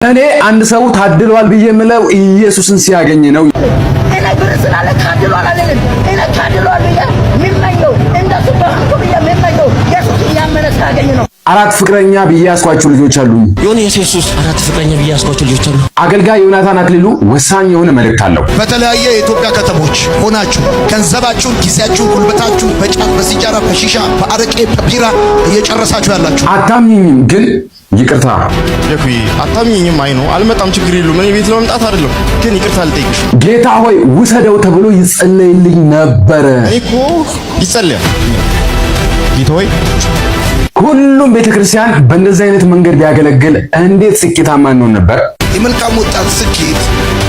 እኔ አንድ ሰው ታድሏል ብዬ የምለው ኢየሱስን ሲያገኝ ነው። እኔ ብር ስላለ ታድሏል አልልም። እኔ ታድሏል ብዬ የሚመኘው፣ እንደሱ በሆንኩ ብዬ የሚመኘው ኢየሱስን ያመነ ሳገኝ ነው። አራት ፍቅረኛ ብዬ ያስኳቸው ልጆች አሉኝ። የሆነ የኢየሱስ አራት ፍቅረኛ ብዬ ያስኳቸው ልጆች አሉ። አገልጋይ ዮናታን አክሊሉ ወሳኝ የሆነ መልእክት አለው። በተለያየ የኢትዮጵያ ከተሞች ሆናችሁ ገንዘባችሁን፣ ጊዜያችሁን፣ ጉልበታችሁን በጫት፣ በሲጃራ፣ በሺሻ፣ በአረቄ፣ በቢራ እየጨረሳችሁ ያላችሁ፣ አታምኝኝም ግን ይቅርታ። የኩይ አታምኝኝም። አይ ነው አልመጣም፣ ችግር የለውም። እኔ ቤት ለመምጣት አይደለም ግን ይቅርታ ልጠይቅሽ። ጌታ ሆይ ውሰደው ተብሎ ይጸለይልኝ ነበረ። እኔ እኮ ይጸለያል። ጌታ ሆይ። ሁሉም ቤተክርስቲያን በእንደዚህ አይነት መንገድ ቢያገለግል እንዴት ስኬታማ እንሆን ነበር? የመልካም ወጣት ስኬት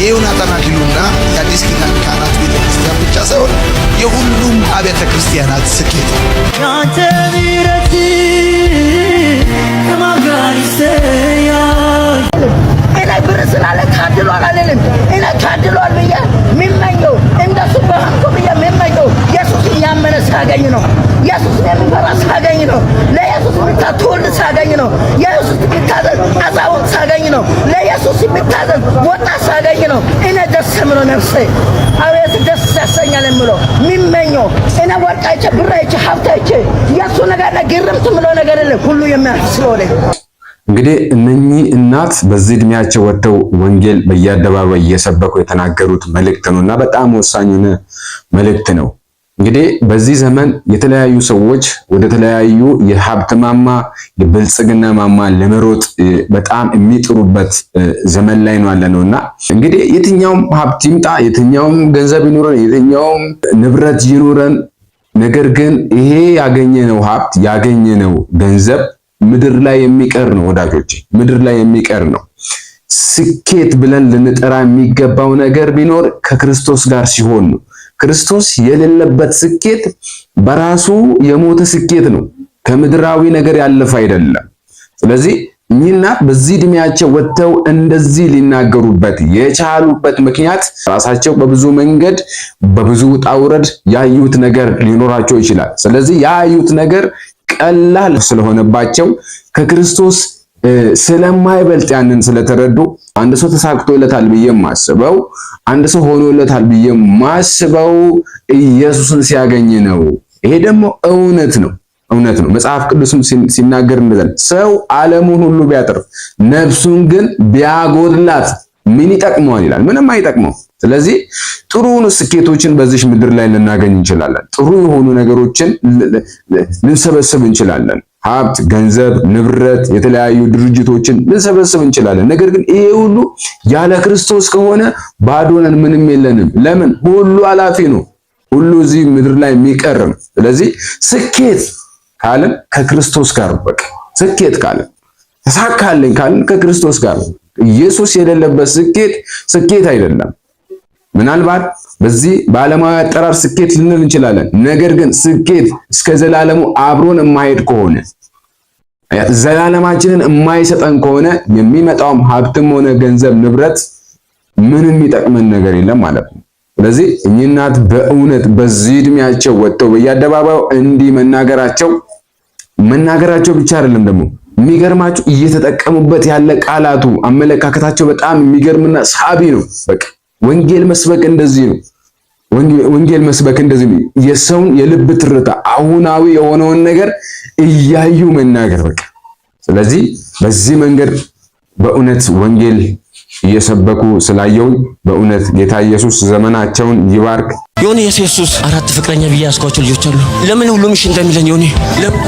የዮናታን አክሊሉና የአዲስ ኪዳን ካህናት ቤተ ክርስቲያን ብቻ ሳይሆን የሁሉም አብያተ ክርስቲያናት ስኬት ነው። ያንተ ምሕረት ከማን ጋር ይስተያይ? እኔ ብር ስላለ ታድሏል አልልም። እኔ ታድሏል ብዬ የሚመኘው፣ እንደሱ በሆንኩ ብዬ የሚመኘው ኢየሱስን ያመነ ሳገኝ ነው። ኢየሱስን የሚፈራ ሳገኝ ነው። ለኢየሱስ የሚታዘዝ ትውልድ ሳገኝ ነው። ኢየሱስ የሚታዘዝ አዛውንት ሳገኝ ነው። ለኢየሱስ የሚታዘዝ ወጣት ሳገኝ ነው። እኔ ደስ የምለው፣ ነፍሴ አቤት ደስ ያሰኛል የምለው፣ የሚመኘው። እኔ ወርቅ አይቼ፣ ብር አይቼ፣ ሀብት አይቼ የእሱ ነገር ላይ ግርምት የምለው ነገር የለም፣ ሁሉ የሚያልፍ ስለሆነ። እንግዲህ እነኚህ እናት በዚህ እድሜያቸው ወጥተው ወንጌል በየአደባባይ እየሰበኩ የተናገሩት መልእክት ነው እና በጣም ወሳኝ የሆነ መልእክት ነው። እንግዲህ በዚህ ዘመን የተለያዩ ሰዎች ወደ ተለያዩ የሀብት ማማ፣ የብልጽግና ማማ ለመሮጥ በጣም የሚጥሩበት ዘመን ላይ ነው ያለነው። እና እንግዲህ የትኛውም ሀብት ይምጣ፣ የትኛውም ገንዘብ ይኑረን፣ የትኛውም ንብረት ይኑረን፣ ነገር ግን ይሄ ያገኘነው ሀብት፣ ያገኘነው ገንዘብ ምድር ላይ የሚቀር ነው ወዳጆች፣ ምድር ላይ የሚቀር ነው። ስኬት ብለን ልንጠራ የሚገባው ነገር ቢኖር ከክርስቶስ ጋር ሲሆን ነው። ክርስቶስ የሌለበት ስኬት በራሱ የሞተ ስኬት ነው። ከምድራዊ ነገር ያለፈ አይደለም። ስለዚህ እኚህ እናት በዚህ እድሜያቸው ወጥተው እንደዚህ ሊናገሩበት የቻሉበት ምክንያት ራሳቸው በብዙ መንገድ፣ በብዙ ውጣ ውረድ ያዩት ነገር ሊኖራቸው ይችላል። ስለዚህ ያዩት ነገር ቀላል ስለሆነባቸው፣ ከክርስቶስ ስለማይበልጥ ያንን ስለተረዱ፣ አንድ ሰው ተሳክቶለታል ብዬ ማስበው፣ አንድ ሰው ሆኖለታል ብዬ ማስበው ኢየሱስን ሲያገኝ ነው። ይሄ ደግሞ እውነት ነው፣ እውነት ነው። መጽሐፍ ቅዱስም ሲናገር እንደዛ ሰው ዓለሙን ሁሉ ቢያተርፍ ነፍሱን ግን ቢያጎድላት ምን ይጠቅመዋል ይላል። ምንም አይጠቅመው። ስለዚህ ጥሩ ስኬቶችን በዚህ ምድር ላይ ልናገኝ እንችላለን። ጥሩ የሆኑ ነገሮችን ልንሰበስብ እንችላለን። ሀብት፣ ገንዘብ፣ ንብረት፣ የተለያዩ ድርጅቶችን ልንሰበስብ እንችላለን። ነገር ግን ይሄ ሁሉ ያለ ክርስቶስ ከሆነ ባዶ ነን፣ ምንም የለንም። ለምን? ሁሉ አላፊ ነው። ሁሉ እዚህ ምድር ላይ የሚቀር ነው። ስለዚህ ስኬት ካልን ከክርስቶስ ጋር፣ በቃ ስኬት ካልን፣ ተሳካልኝ ካልን ከክርስቶስ ጋር ነው። ኢየሱስ የሌለበት ስኬት ስኬት አይደለም። ምናልባት በዚህ በዓለማዊ አጠራር ስኬት ልንል እንችላለን። ነገር ግን ስኬት እስከ ዘላለሙ አብሮን የማይሄድ ከሆነ፣ ዘላለማችንን የማይሰጠን ከሆነ የሚመጣውም ሀብትም ሆነ ገንዘብ፣ ንብረት ምንም የሚጠቅመን ነገር የለም ማለት ነው። ስለዚህ እኚህ እናት በእውነት በዚህ እድሜያቸው ወጥተው በየአደባባዩ እንዲህ መናገራቸው፣ መናገራቸው ብቻ አይደለም፣ ደግሞ የሚገርማችሁ እየተጠቀሙበት ያለ ቃላቱ፣ አመለካከታቸው በጣም የሚገርምና ሳቢ ነው። በቃ ወንጌል መስበክ እንደዚህ ነው። ወንጌል መስበክ እንደዚህ ነው። የሰውን የልብ ትርታ፣ አሁናዊ የሆነውን ነገር እያዩ መናገር በቃ። ስለዚህ በዚህ መንገድ በእውነት ወንጌል እየሰበኩ ስላየውኝ በእውነት ጌታ ኢየሱስ ዘመናቸውን ይባርክ። የሆነ የኢየሱስ አራት ፍቅረኛ ብዬ ያስኳቸው ልጆች አሉ። ለምን ሁሉም እሺ እንደሚለኝ ዮኒ ለምን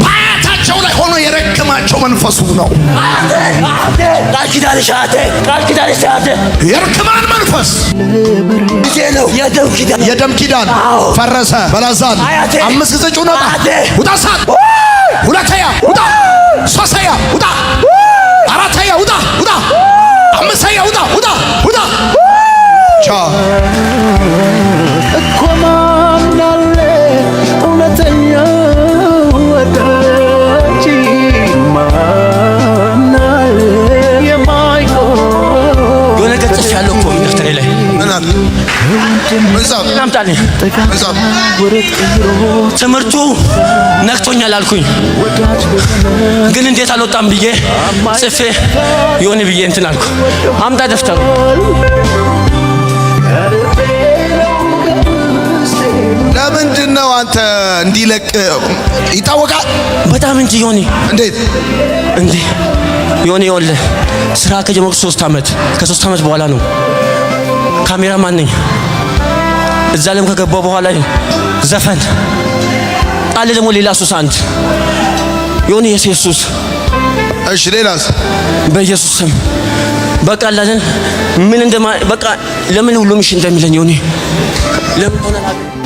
በአያታቸው ላይ ሆኖ የረገማቸው መንፈሱ ነው። ቃል ኪዳንሽ አያቴ፣ ቃል ኪዳንሽ አያቴ። የእርግማን መንፈስ። ልጄ ነው፣ የደም ኪዳን። የደም ኪዳን ፈረሰ። በላዛን አያቴ። አምስት ጊዜ ጩኸት። አያቴ። ውጣ እሳት! ሁለተኛ ውጣ፣ ሶስተኛ ውጣ፣ አራተኛ ውጣ፣ ውጣ፣ አምስተኛ ውጣ፣ ውጣ፣ ውጣ። ቻው። እኮ ማን አለ እውነተኛ ወዳጅ? ማን አለ የማይቆም? የሆነ ነገር ጽፌያለሁ እኮ ደብተሬ ላይ። ምን አለ? ምን ምን ጻፍ? አምጣልኝ። ምን ጻፍ? ትምህርቱ ነክቶኛል አልኩኝ፣ ግን እንዴት አልወጣም ብዬ ጽፌ የሆነ ብዬ እንትን አልኩ። አምጣ ደፍተሩ። ለምንድን ነው አንተ እንዲለቅ ይታወቃል? በጣም እንጂ ዮኒ። እንዴት? እንዴ ዮኒ፣ ይኸውልህ ስራ ከጀመርኩ 3 ዓመት፣ ከ3 ዓመት በኋላ ነው። ካሜራማን ነኝ። እዛ ለም ከገባሁ በኋላ ዘፈን አለ፣ ደግሞ ሌላ ሱስ አንድ ዮኒ፣ የሴት ሱስ። እሺ፣ ሌላስ? በኢየሱስ ስም በቃ አላለን ምን እንደማ በቃ ለምን ሁሉም እሺ እንደሚለኝ ዮኒ ለምን ሆነ?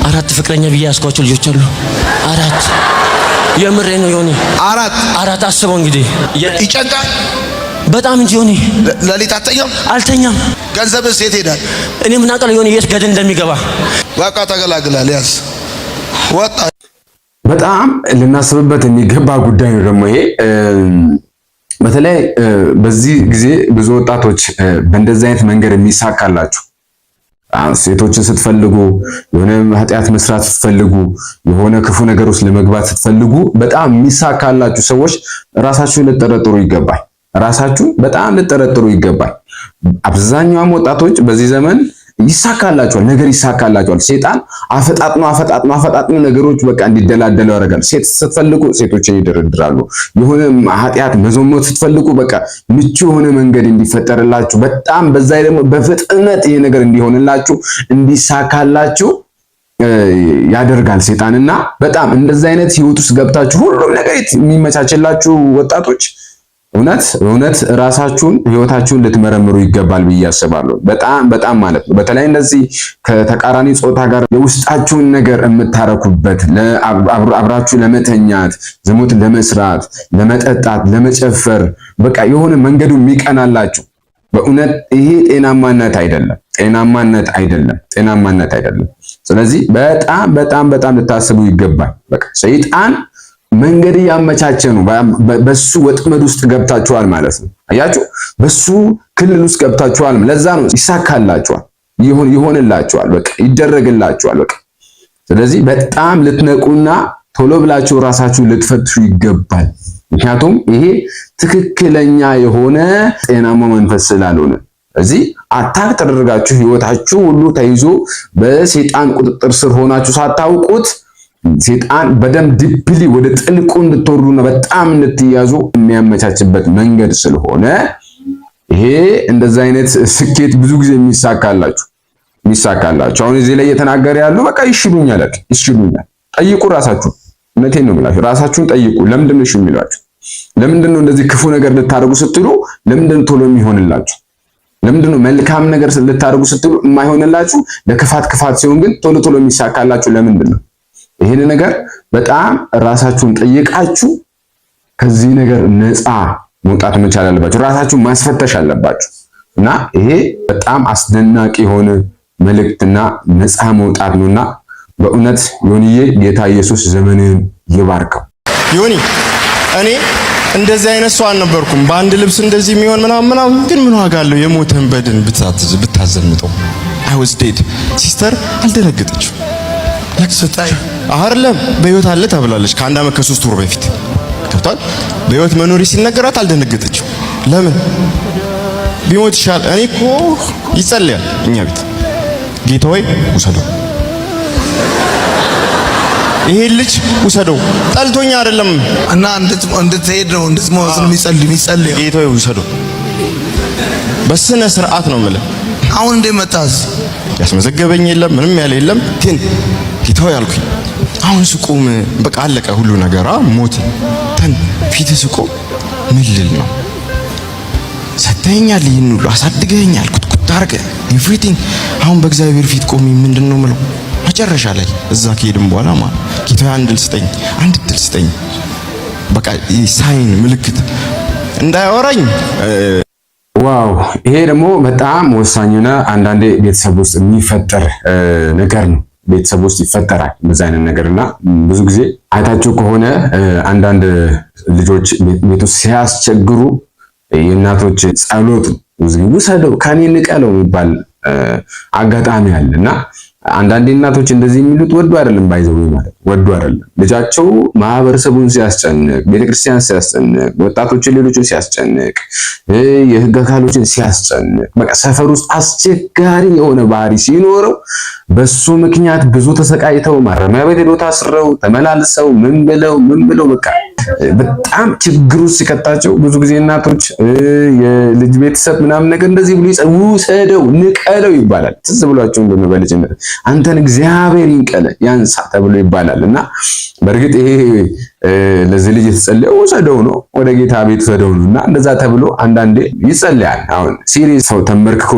አራት ፍቅረኛ ብዬ ያስኳቸው ልጆች አሉ። አራት፣ የምሬ ነው ዮኒ። አራት? አራት። አስበው እንግዲህ። ይጨንቃል። በጣም እንጂ ዮኒ። ሌሊት አትተኛም? አልተኛም። ገንዘብስ የት ሄዳል? እኔ ምን አውቃለሁ ዮኒ የት ገደል እንደሚገባ። በቃ ተገላግላል። ያዝ ወጣ። በጣም ልናስብበት የሚገባ ጉዳይ ነው ደግሞ ይሄ። በተለይ በዚህ ጊዜ ብዙ ወጣቶች በእንደዚህ አይነት መንገድ የሚሳካላችሁ፣ ሴቶችን ስትፈልጉ፣ የሆነ ኃጢአት መስራት ስትፈልጉ፣ የሆነ ክፉ ነገር ውስጥ ለመግባት ስትፈልጉ በጣም የሚሳካላችሁ ሰዎች ራሳችሁን ልትጠረጥሩ ይገባል። ራሳችሁን በጣም ልትጠረጥሩ ይገባል። አብዛኛውም ወጣቶች በዚህ ዘመን ይሳካላቸዋል፣ ነገር ይሳካላቸዋል። ሴጣን አፈጣጥኖ አፈጣጥኖ አፈጣጥኖ ነገሮች በቃ እንዲደላደሉ ያደርጋል። ሴት ስትፈልጉ ሴቶችን ይደረድራሉ። የሆነ ኃጢአት መዘሞት ስትፈልጉ በቃ ምቹ የሆነ መንገድ እንዲፈጠርላችሁ፣ በጣም በዛ ደግሞ በፍጥነት ይሄ ነገር እንዲሆንላችሁ፣ እንዲሳካላችሁ ያደርጋል ሴጣንና በጣም እንደዛ አይነት ህይወት ውስጥ ገብታችሁ ሁሉም ነገር የሚመቻችላችሁ ወጣቶች እውነት እውነት ራሳችሁን ህይወታችሁን ልትመረምሩ ይገባል ብዬ አስባለሁ። በጣም በጣም ማለት ነው። በተለይ እንደዚህ ከተቃራኒ ጾታ ጋር የውስጣችሁን ነገር የምታረኩበት፣ አብራችሁ ለመተኛት፣ ዝሙት ለመስራት፣ ለመጠጣት፣ ለመጨፈር በቃ የሆነ መንገዱ የሚቀናላችሁ፣ በእውነት ይሄ ጤናማነት አይደለም። ጤናማነት አይደለም። ጤናማነት አይደለም። ስለዚህ በጣም በጣም በጣም ልታስቡ ይገባል። በቃ ሰይጣን መንገድ እያመቻቸ ነው። በሱ ወጥመድ ውስጥ ገብታችኋል ማለት ነው። አያችሁ፣ በሱ ክልል ውስጥ ገብታችኋል። ለዛ ነው ይሳካላችኋል፣ ይሆንላችኋል፣ በቃ ይደረግላችኋል። በቃ ስለዚህ በጣም ልትነቁና ቶሎ ብላችሁ ራሳችሁን ልትፈትሹ ይገባል። ምክንያቱም ይሄ ትክክለኛ የሆነ ጤናማ መንፈስ ስላልሆነ እዚህ attack ተደርጋችሁ ህይወታችሁ ሁሉ ተይዞ በሴጣን ቁጥጥር ስር ሆናችሁ ሳታውቁት ሴጣን በደንብ deeply ወደ ጥልቁ እንድትወርዱና በጣም እንድትያዙ የሚያመቻችበት መንገድ ስለሆነ ይሄ እንደዛ አይነት ስኬት ብዙ ጊዜ የሚሳካላችሁ አሁን እዚህ ላይ እየተናገረ ያለው በቃ ይሽሉኛል አይደል? ይሽሉኛል። ጠይቁ ራሳችሁ። እውነቴን ነው የምላችሁ። ራሳችሁን ጠይቁ። ለምንድን ነው እሺ የሚሏችሁ? ለምንድን ነው እንደዚህ ክፉ ነገር ልታደርጉ ስትሉ ለምንድን ነው ቶሎ የሚሆንላችሁ? ለምንድን ነው መልካም ነገር ልታደርጉ ስትሉ የማይሆንላችሁ? ለክፋት ክፋት ሲሆን ግን ቶሎ ቶሎ የሚሳካላችሁ ለምንድን ነው? ይህን ነገር በጣም ራሳችሁን ጠይቃችሁ ከዚህ ነገር ነፃ መውጣት መቻል አለባችሁ። ራሳችሁን ማስፈተሽ አለባችሁ። እና ይሄ በጣም አስደናቂ የሆነ መልእክትና ነፃ መውጣት ነውና በእውነት ዮኒዬ ጌታ ኢየሱስ ዘመንህን ይባርከው። ዮኒ፣ እኔ እንደዚህ አይነት ሰው አልነበርኩም። በአንድ ልብስ እንደዚህ የሚሆን ምናምን ምናምን፣ ግን ምን ዋጋ አለው የሞተን በድን ብታዘምጠው? I was dead። Sister አልደነገጠችም። ስታይ? አይደለም፣ በህይወት አለ ተብላለች ከ1 ዓመት ከ3 ወር በፊት፣ ገብቷል። በህይወት መኖሪ ሲነገራት አልደነገጠችም። ለምን ቢሞት ይሻል። እኔ እኮ ይጸልያል እኛ ቤት፣ ጌታ ሆይ ውሰደው፣ ይሄ ልጅ ውሰደው፣ ጠልቶኛ አይደለም። እና እንድትሄድ ነው፣ እንድትሞት ነው የሚጸልየው። ጌታ ሆይ ውሰደው። በስነ ስርዓት ነው የምልህ። አሁን እንዴት መጣህ እዚህ? ያስመዘገበኝ የለም፣ ምንም ያለ የለም። ግን ጌታ ሆይ አልኩኝ። አሁን ስቆም በቃ አለቀ ሁሉ ነገር፣ ሞት ተን ፊት ስቆም ምን ልል ነው? ሰጥተኸኛል፣ ይህን ሁሉ አሳድገኸኛል፣ ኩትኩት አድርገህ everything። አሁን በእግዚአብሔር ፊት ቆሜ ምንድን ነው የምለው? መጨረሻ ላይ እዛ ከሄድም በኋላ ማለት ጌታ ሆይ አንድ እድል ስጠኝ፣ አንድ እድል ስጠኝ፣ በቃ sign ምልክት እንዳያወራኝ። Wow፣ ይሄ ደግሞ በጣም ወሳኝና አንዳንዴ ቤተሰብ ውስጥ የሚፈጠር ነገር ነው። ቤተሰብ ውስጥ ይፈጠራል እንደዚህ አይነት ነገር። እና ብዙ ጊዜ አይታችሁ ከሆነ አንዳንድ ልጆች ቤት ውስጥ ሲያስቸግሩ የእናቶች ጸሎት ውሰደው ከኔ ንቀለው የሚባል አጋጣሚ አለ። እና አንዳንዴ እናቶች እንደዚህ የሚሉት ወዶ አይደለም፣ by the way ማለት ወዶ አይደለም። ልጃቸው ማህበረሰቡን ሲያስጨንቅ፣ ቤተክርስቲያን ሲያስጨንቅ፣ ወጣቶችን ሌሎችን ሲያስጨንቅ፣ የህግ አካሎችን ሲያስጨንቅ፣ በቃ ሰፈር ውስጥ አስቸጋሪ የሆነ ባህሪ ሲኖረው በሱ ምክንያት ብዙ ተሰቃይተው ማረሚያ ቤት ሄደው ታስረው ተመላልሰው ምን ብለው ምን ብለው በቃ በጣም ችግር ውስጥ ሲከታቸው ብዙ ጊዜ እናቶች የልጅ ቤተሰብ ምናምን ነገር እንደዚህ ብሎ ውሰደው ንቀለው ይባላል። ትዝ ብሏቸው እንደሆነ በልጅነት አንተን እግዚአብሔር ይንቀለ ያንሳ ተብሎ ይባላል። እና በእርግጥ ይሄ ለዚህ ልጅ የተጸለየው ውሰደው ነው፣ ወደ ጌታ ቤት ውሰደው ነው። እና እንደዛ ተብሎ አንዳንዴ ይጸለያል። አሁን serious ሰው ተንበርክኮ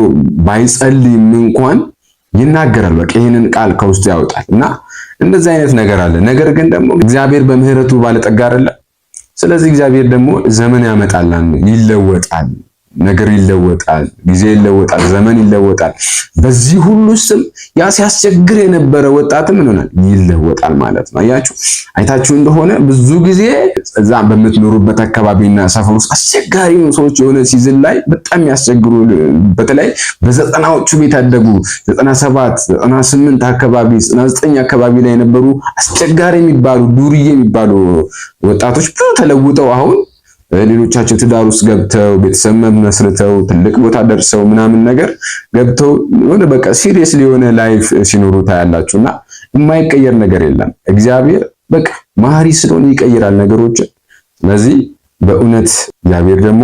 ባይጸልይም እንኳን ይናገራል። በቃ ይህንን ቃል ከውስጡ ያወጣል እና እንደዚህ አይነት ነገር አለ። ነገር ግን ደግሞ እግዚአብሔር በምህረቱ ባለጠጋ አይደለ? ስለዚህ እግዚአብሔር ደግሞ ዘመን ያመጣል፣ ይለወጣል፣ ነገር ይለወጣል፣ ጊዜ ይለወጣል፣ ዘመን ይለወጣል። በዚህ ሁሉ ስም ያ ሲያስቸግር የነበረ ወጣትም ምን ይሆናል? ይለወጣል ማለት ነው። አያችሁ፣ አይታችሁ እንደሆነ ብዙ ጊዜ እዛ በምትኖሩበት አካባቢና ሰፈር ውስጥ አስቸጋሪ ሰዎች የሆነ season ላይ በጣም የሚያስቸግሩ፣ በተለይ በ90ዎቹ ቤት ያደጉ 97፣ 98 አካባቢ፣ 99 አካባቢ ላይ የነበሩ አስቸጋሪ የሚባሉ ዱርዬ የሚባሉ ወጣቶች ብዙ ተለውጠው አሁን ሌሎቻቸው ትዳር ውስጥ ገብተው ቤተሰብ መስርተው ትልቅ ቦታ ደርሰው ምናምን ነገር ገብተው የሆነ በቃ serious የሆነ life ሲኖሩ ታያላችሁና የማይቀየር ነገር የለም። እግዚአብሔር በቃ መሐሪ ስለሆነ ይቀይራል ነገሮችን። ስለዚህ በእውነት እግዚአብሔር ደግሞ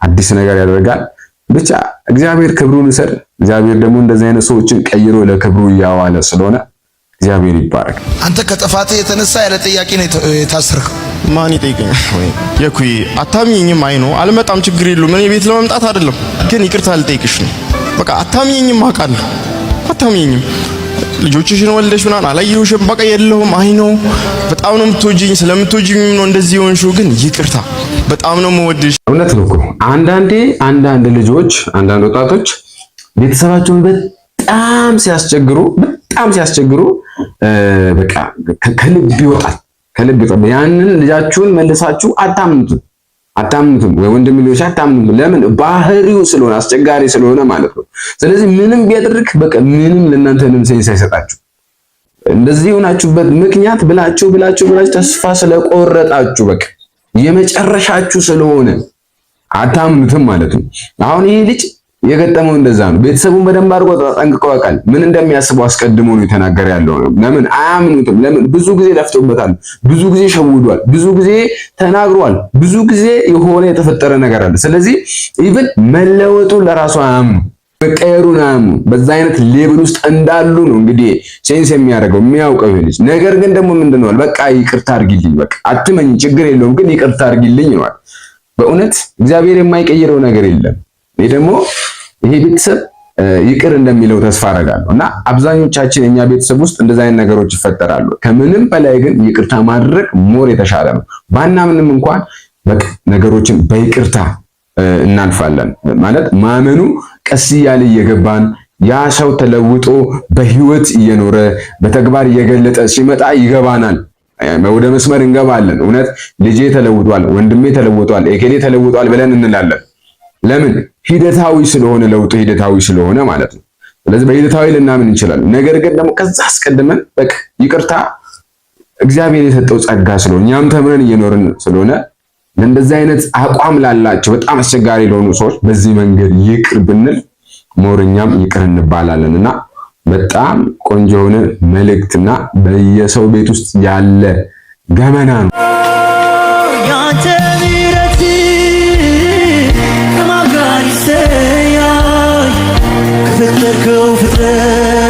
አዲስ ነገር ያደርጋል። ብቻ እግዚአብሔር ክብሩን ይውሰድ። እግዚአብሔር ደግሞ እንደዚህ አይነት ሰዎችን ቀይሮ ለክብሩ እያዋለ ስለሆነ እግዚአብሔር ይባረክ። አንተ ከጥፋትህ የተነሳ ያለ ጥያቄ ነው የታሰርከው። ማን ይጠይቀኛል? ወይ የኩይ አታምኚኝም? አይ ነው አልመጣም፣ ችግር የለውም። እኔ ቤት ለመምጣት አይደለም ግን ይቅርታ ልጠይቅሽ ነው። በቃ አታምኚኝም፣ አውቃለሁ፣ አታምኚኝም። ልጆችሽን ወልደሽ ምናምን አላየሁሽም፣ በቃ የለሁም። አይ ነው በጣም ነው የምትወጂኝ፣ ስለምትወጂኝ ነው እንደዚህ የሆንሽው። ግን ይቅርታ፣ በጣም ነው የምወድሽ። እውነት ነው እኮ። አንዳንዴ አንዳንድ ልጆች፣ አንዳንድ ወጣቶች ቤተሰባቸውን በጣም ሲያስቸግሩ፣ በጣም ሲያስቸግሩ በቃ ከልብ ይወጣል፣ ከልብ ይወጣል። ያንን ልጃችሁን መልሳችሁ አታምኑትም፣ አታምኑትም ወይ ወንድም ልጆች አታምኑትም። ለምን? ባህሪው ስለሆነ፣ አስቸጋሪ ስለሆነ ማለት ነው። ስለዚህ ምንም ቢያደርግ በቃ ምንም ለእናንተ ምንም sense አይሰጣችሁ። እንደዚህ የሆናችሁበት ምክንያት ብላችሁ ብላችሁ ብላችሁ ተስፋ ስለቆረጣችሁ በቃ የመጨረሻችሁ ስለሆነ አታምኑትም ማለት ነው። አሁን ይሄ ልጅ የገጠመው እንደዛ ነው። ቤተሰቡን በደንብ አድርጎ ጠንቅቆ ያውቃል። ምን እንደሚያስቡ አስቀድሞ ነው የተናገረ ያለው ነው። ለምን አያምኑትም? ለምን? ብዙ ጊዜ ለፍቶበታል፣ ብዙ ጊዜ ሸውዷል፣ ብዙ ጊዜ ተናግሯል፣ ብዙ ጊዜ የሆነ የተፈጠረ ነገር አለ። ስለዚህ even መለወጡን ለራሱ አያምኑ፣ መቀየሩን አያምኑ። በዛ አይነት level ውስጥ እንዳሉ ነው እንግዲህ sense የሚያደርገው የሚያውቀው ይሄ ልጅ። ነገር ግን ደግሞ ምንድነው፣ በቃ ይቅርታ አድርጊልኝ፣ በቃ አትመኝ፣ ችግር የለውም ግን ይቅርታ አድርጊልኝ ይለዋል። በእውነት እግዚአብሔር የማይቀይረው ነገር የለም። ይሄ ደግሞ ይሄ ቤተሰብ ይቅር እንደሚለው ተስፋ አደርጋለሁ እና አብዛኞቻችን እኛ ቤተሰብ ውስጥ እንደዛ አይነት ነገሮች ይፈጠራሉ። ከምንም በላይ ግን ይቅርታ ማድረግ more የተሻለ ነው። ባናምንም እንኳን በቃ ነገሮችን በይቅርታ እናልፋለን። ማለት ማመኑ ቀስ እያለ እየገባን ያ ሰው ተለውጦ በህይወት እየኖረ በተግባር እየገለጠ ሲመጣ ይገባናል። ወደ መስመር እንገባለን። እውነት ልጄ ተለውጧል፣ ወንድሜ ተለውጧል፣ ኤኬሌ ተለውጧል ብለን እንላለን። ለምን? ሂደታዊ ስለሆነ፣ ለውጡ ሂደታዊ ስለሆነ ማለት ነው። ስለዚህ በሂደታዊ ልናምን እንችላለን። ነገር ግን ደግሞ ከዛ አስቀድመን በቃ ይቅርታ እግዚአብሔር የሰጠው ጸጋ ስለሆነ፣ እኛም ተምረን እየኖርን ስለሆነ፣ ለእንደዚህ አይነት አቋም ላላቸው በጣም አስቸጋሪ ለሆኑ ሰዎች በዚህ መንገድ ይቅር ብንል more እኛም ይቅር እንባላለን እና በጣም ቆንጆ የሆነ መልእክትና በየሰው ቤት ውስጥ ያለ ገመና ነው። ያንተ ምሕረት ከማን ጋር ይስተያይ? ከፈጠርከው ፍጥረት